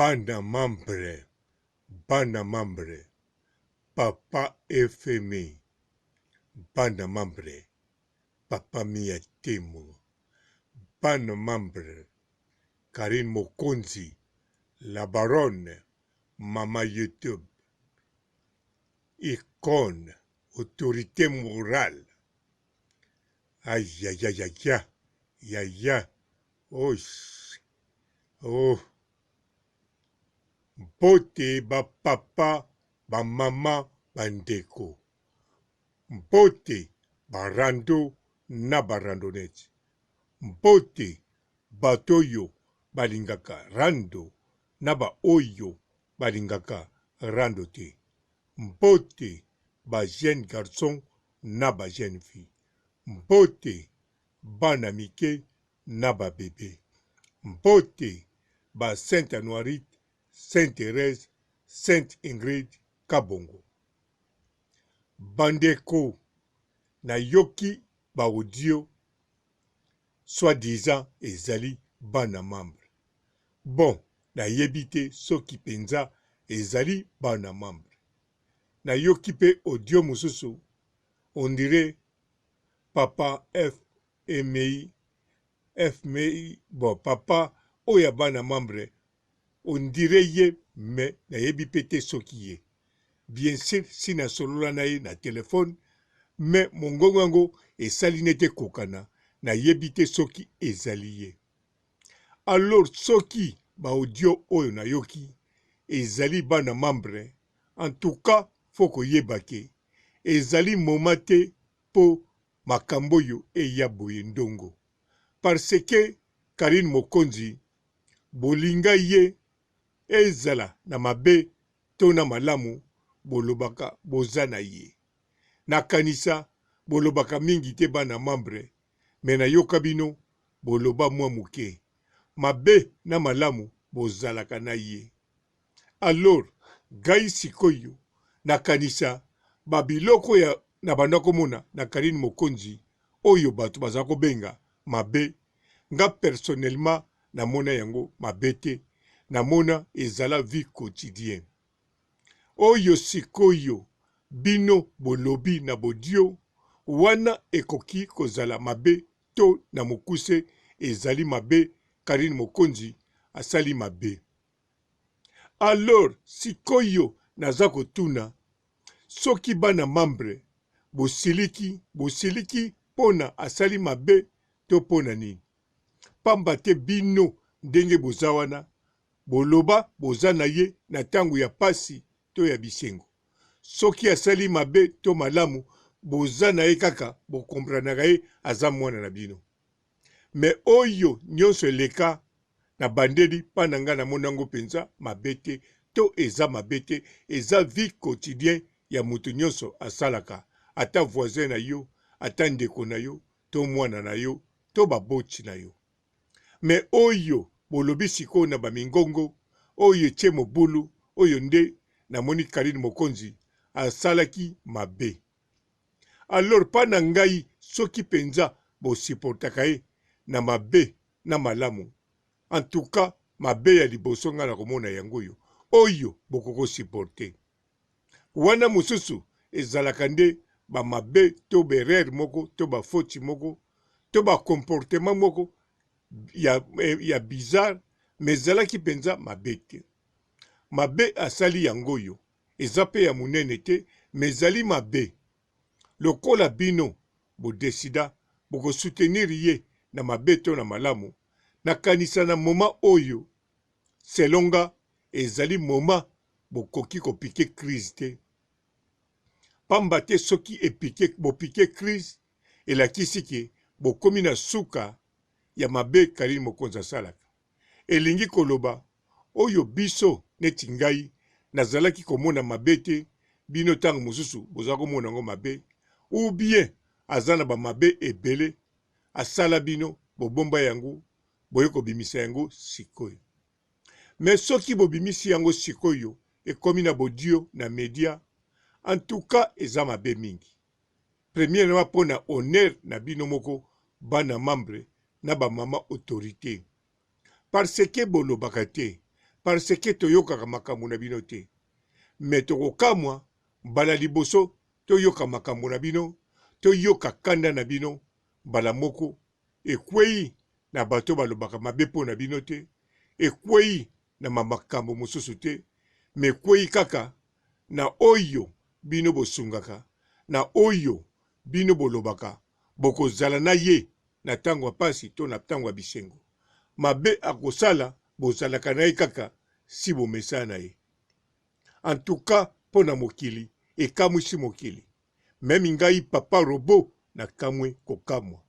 Bana membre bana membre papa fmi bana membre papa miya temo bana membre carine mokonzi la baronne maman youtube icone autorite morale ayayayaya yaya osh oh mbote ba papa ba mama ba ndeko mbote ba rando na ba randonnette mbote bato oyo balingaka rando na ba oyo balingaka rando te mbote ba jeune garçon na ba jeune fille mbote bana mike na ba bebe. Mbote ba Sainte Anuarite, Sainte Therèse, Sainte Ingrid Kabongo. Bandeko nayoki ba audio soit disant ezali bana membre. Bon nayebi te soki penza ezali bana membre. Nayoki pe audio mosusu on dirait papa FMI FMI bon papa oyo ya bana membre on dirait ye mais nayebi pe te soki ye. Bien sur si nasolola na ye na telephone mais mongongo yango esali neti ekokana nayebi te soki ezali ye. Alors soki ba audio oyo nayoki ezali bana membre en tout cas faut koyeba ke ezali moment te po makambo oyo eya boye ndongo parce que Carine Mokonzi bolinga ye ezala na mabe to na malamu bolobaka boza na ye nakanisa bolobaka mingi te bana membre mais nayoka bino boloba mua muke mabe na malamu bozalaka na ye Alors gai sikoyo na kanisa ba biloko ya na banda komona na Carine Mokonzi oyo batu baza kobenga mabe nga personnellement na mona yango mabe te na mona ezala vie quotidien oyo sikoyo bino bolobi na bodio wana ekoki kozala mabe to na mokuse ezali mabe Carine Mokonzi asali mabe. Alors sikoyo naza kotuna soki bana membre bosiliki bosiliki pona asali mabe to pona nini? Pamba te bino ndenge boza wana boloba boza na ye na tango ya pasi to ya bisengo soki asali mabe to malamu boza na ye kaka bo comprenaka ye aza mwana na bino. Mais oyo nionso eleka na bandeli pa na nga na moni yango penza mabe te to eza mabe te eza vie quotidien ya mutu nionso asalaka ata voisin na yo ata ndeko na yo to mwana na yo to ba boti na yo mais oyo bolobi sikoyo na ba mingongo oyo etie mobulu oyo nde na moni Carine Mokonzi asalaki mabe. Alors pa na ngai soki penza bo supportaka ye na mabe na malamu en tout cas mabe ya liboso ngai nakomona yango oyo oyo boko ko supporter wana mosusu ezalaka nde ba mabe to b'erreur moko to ba faute moko to ba comportement moko ya, ya bizarre mais ezalaki penza mabe te mabe asali yango oyo eza pe ya munene te mais ezali mabe lokola bino bo decida boko soutenir ye na mabe to na malamu na kanisa na moment oyo selon nga ezali moment bokoki ko piquer crise te pamba te soki epike bo piquer crise elakisi ke bokomi na suka ya mabe Carine Mokonzi asalaka Elingi koloba oyo biso neti ngai nazalaki komona mabe te bino tango mosusu boza komona yango mabe ou bien aza na ba mabe ebele asala bino bobomba yango boye kobimisa yango sikoyo mais soki bobimisi yango sikoyo ekomi na bodio na media en tout cas eza mabe mingi premièrement pona honneur na bino moko bana membre na ba mama autorite parce que bolobaka te. Parce que toyokaka makambo na bino te. Mais tokokamwa mbala liboso toyoka makambo na bino, toyoka kanda na bino mbala moko ekweyi na bato balobaka mabe mpo na bino te, ekweyi na makambo mosusu te, mais ekweyi kaka na oyo bino bosungaka, na oyo bino bolobaka bokozala na ye na tango ya pasi to na tango ya bisengo. Mabe akosala bozalaka na ye kaka si bomesana na ye. En tout cas mpo na mokili ekamwisi mokili. Meme ngai papa robot nakamwe kokamwa.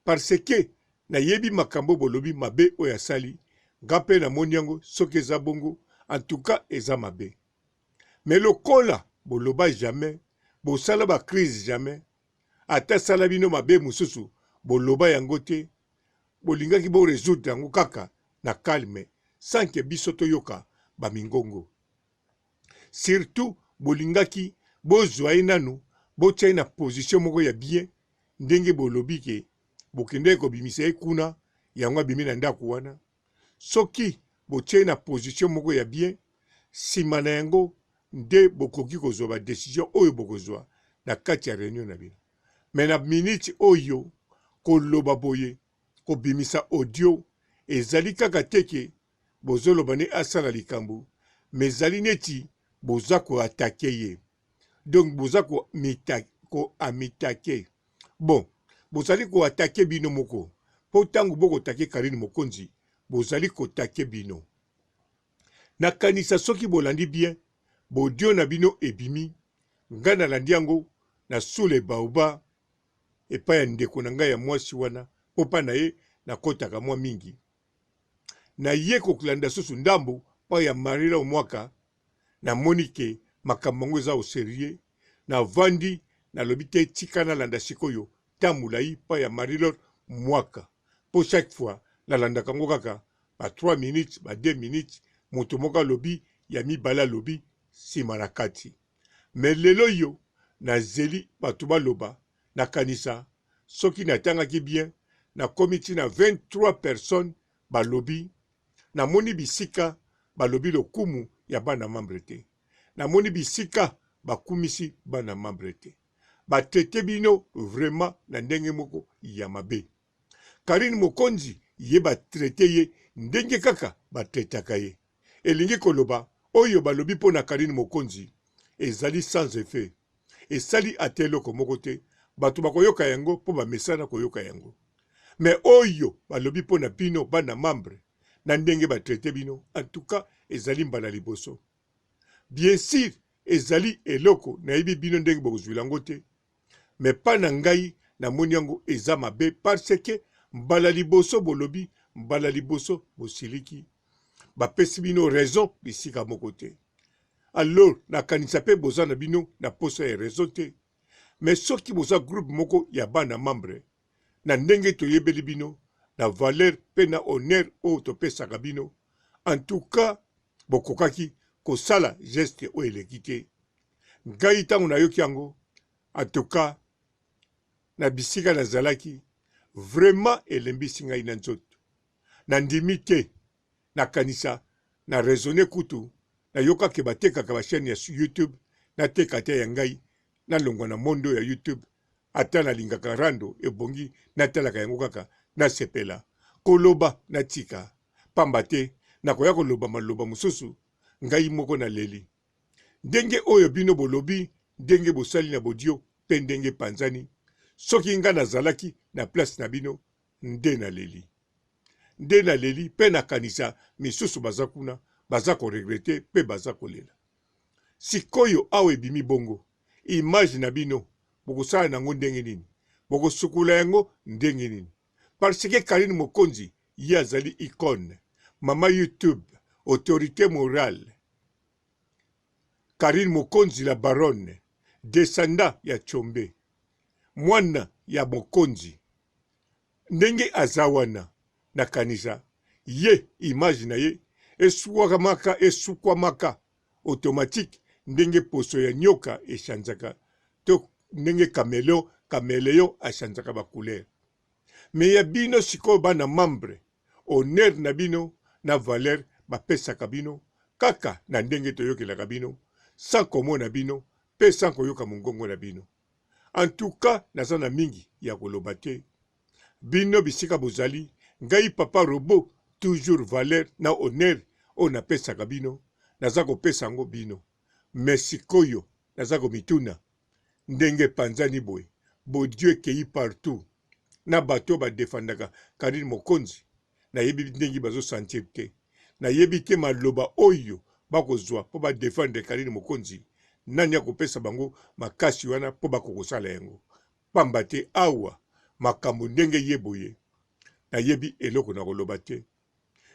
Parce que nayebi makambo bolobi mabe oyo asali nga pe namoni yango soki eza bongo en tout cas eza mabe. Mais lokola boloba jamais bosala ba crise jamais ata asala bino mabe mosusu boloba yango te bolingaki bo resoudre yango kaka na calme sans que biso toyoka ba mingongo. Surtout bolingaki bozua ye nanu botia ye na position moko ya bien ndenge bolobi ke bokendeki kobimisa ye kuna yango abimi na ndaku wana soki botie ye na position moko ya bien sima na yango nde bokoki kozua ba decision oyo bokozua na kati ya reunion na bino mais na minute oyo koloba boye kobimisa audio ezali kaka te ke bozoloba nde asala likambo mais ezali neti boza ko attaquer ye donc boza ko ko amitake bon bozali ko attaquer bino moko po tango boko take Carine Mokonzi bozali ko take bino nakanisa soki bolandi bien b'audio na bino ebimi nga nalandi yango na sous le baobab epai ya ndeko na ngai ya mwasi wana po pa na ye nakotaka mwa mingi Naye koklanda susu ndambu pa ya Marie Laure Mwaka, namoni ke makambo yango eza au serieux, navandi nalobi te tika nalanda sikoyo temps mulayi pa ya Marie Laure Mwaka po chaque fois nalandaka yango kaka ba 3 minutes ba 2 minutes moto moko alobi ya mibale alobi sima na kati mais lelo yo nazeli batu baloba Nakanisa soki natangaki bien nakomi ti na 23 personnes balobi namoni bisika balobi lokumu ya bana membre te namoni bisika bakumisi bana membre te ba traite bino vraiment na ndenge moko ya mabe Carine mokonzi ye ba traite ye ndenge kaka ba traitaka ye elingi koloba oyo balobi mpo na Carine mokonzi ezali sans effet esali ata eloko moko te bato bakoyoka yango mpo bamesana koyoka yango mais oyo balobi mpo na bino bana membre na ndenge ba traite bino en tout cas ezali mbala liboso bien sur ezali eloko nayebi bino ndenge bokozwila yango te mais pa na ngai namoni yango eza mabe parce que mbala liboso bolobi mbala liboso bosiliki bapesi bino raison bisika moko te alors nakanisa pe boza na bino na posa ya raison te mais soki boza groupe moko ya bana membre na ndenge toyebeli bino na valeur pe na honneur oyo topesaka bino en tout cas bokokaki kosala geste oyo eleki te ngai ntango nayoki yango en tout cas na bisika nazalaki vraiment elembisi ngai na nzoto nandimi te nakanisa na raisonne kutu nayoka ke batekaka ba chaine ya youtube nateka ata ya ngai nalongwa na monde oyo ya youtube ata nalingaka rando ebongi natalaka yango kaka nasepela koloba natika pamba te nakoya koloba maloba mosusu ngai moko naleli ndenge oyo bino bolobi ndenge bosali na bodio pe ndenge epanzani soki ngai nazalaki na place na bino nde naleli nde naleli pe nakanisa misusu baza kuna baza ko regretter pe baza kolela sikoyo awa ebimi bongo image na bino bokosala nango ndenge nini bokosukola yango ndenge nini parce que Carine Mokonzi ye azali icone mama YouTube autorite morale Carine Mokonzi la baronne descendant ya Tshombe mwana ya mokonzi ndenge aza wana nakanisa ye image na ye esukwamaka esukwamaka automatique ndenge poso ya nyoka echanzaka to ndenge cameleon cameleon achanzaka ba couleur mais ya bino sikoyo bana membre honneur na bino na valeur. bapesaka bino kaka na ndenge toyokelaka bino sans komona bino pe sans koyoka mongongo na bino. En tout cas naza na mingi ya koloba te. Bino bisika bozali, ngai papa robot toujours valeur na honneur oyo napesaka bino naza kopesa yango bino. Mais sikoyo naza komituna ndenge epanzani boye, baudio ekeyi partout na bato oyo ba defendaka Carine Mokonzi nayebi ndenge bazo sentir te. Nayebi te maloba oyo bakozwa mpo ba defendre Carine Mokonzi, nani akopesa bango makasi wana mpo bakoka kosala yango? Pamba te awa makambo ndenge eye boye, nayebi eloko nakoloba te.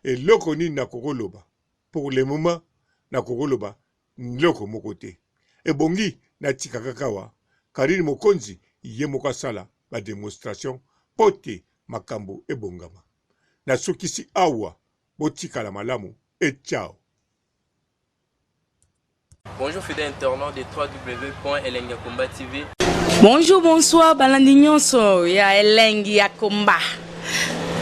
Eloko nini nakoki koloba? Pour le moment nakoki koloba eloko moko te. Ebongi natika kaka awa, Carine Mokonzi ye moko asala ba demonstration mpo te makambo ebongama. Nasukisi awa, botikala malamu et ciao. Bonjour fidèle internaute de www.elengiyakomba TV. Bonjour, bonsoir, balandi nyonso ya elengi ya komba.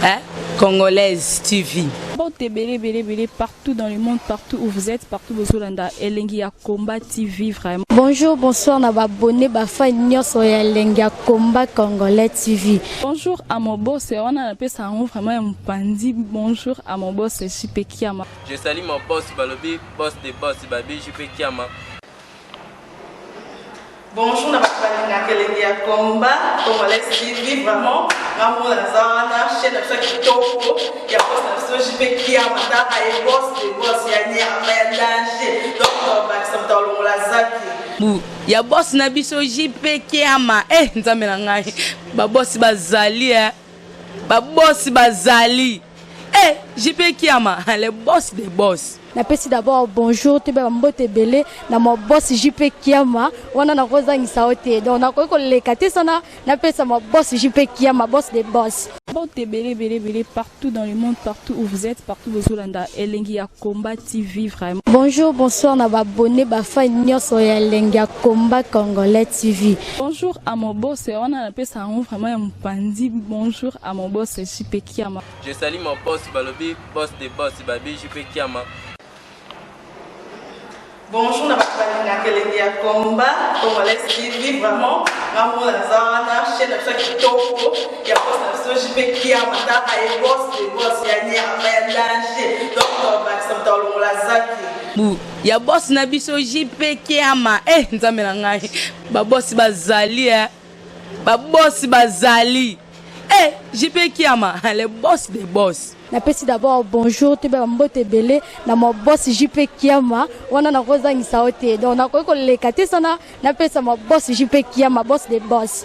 Hein? Congolaise TV. Mbote ebele ebele ebele partout dans le monde partout où vous êtes partout bozolanda elengi ya combat TV vraiment. Bonjour bonsoir na ba abonné ba fan nyonso ya elengi ya combat congolais TV. Bonjour à mon boss wana napesa yango vraiment ya mopanzi bonjour à mon boss JP Kiama. Je salue mon boss balobi boss de boss babi JP Kiama. Bonjour na bato balingaka elengi ya combat congolais TV vraiment nga moko naza wana chaîne na biso ya kitoko ya boss na biso JP Kiama tala ye boss de boss ya nyama ya danger donc tobakisa moto alongola zaki Bu ya boss na biso JP Kiama eh nzambe na ngai ba boss bazali eh ba boss bazali eh JP Kiama le boss des boss. Napesi d'abord bonjour toyeba ba mbote ebele na ma boss JP Kiama wana nakozangisa yo te donc nakoki koleka te sana napesa ma boss JP Kiama boss de boss. Mbote ebele ebele ebele partout dans le monde partout où vous êtes partout bozolanda elengi ya combat TV vraiment. Bonjour bonsoir na ba abonnes ba fan nionso ya elengi ya combat congolais TV. Bonjour à mon boss wana napesa yango vraiment ya mopanzi bonjour à mon boss JP Kiama. Je salue mon boss balobi boss de boss babi JP Kiama. Bonjour na bato balingaka elengi ya combat congolais TV vraiment nga moko naza wana chaîne na biso ya kitoko ya boss na biso JP Kiama tala ye boss de boss ya nyama ya danger donc tobakisa moto alongola zaki Bu ya boss na biso JP Kiama eh nzambe na ngai ba boss bazali eh ba boss bazali eh JP Kiama le boss des boss. Napesi d'abord bonjour toyeba ba mbote ebele na ma boss JP Kiama wana nakozangisa yo te donc nakoki koleka te sana napesa ma boss JP Kiama boss des boss.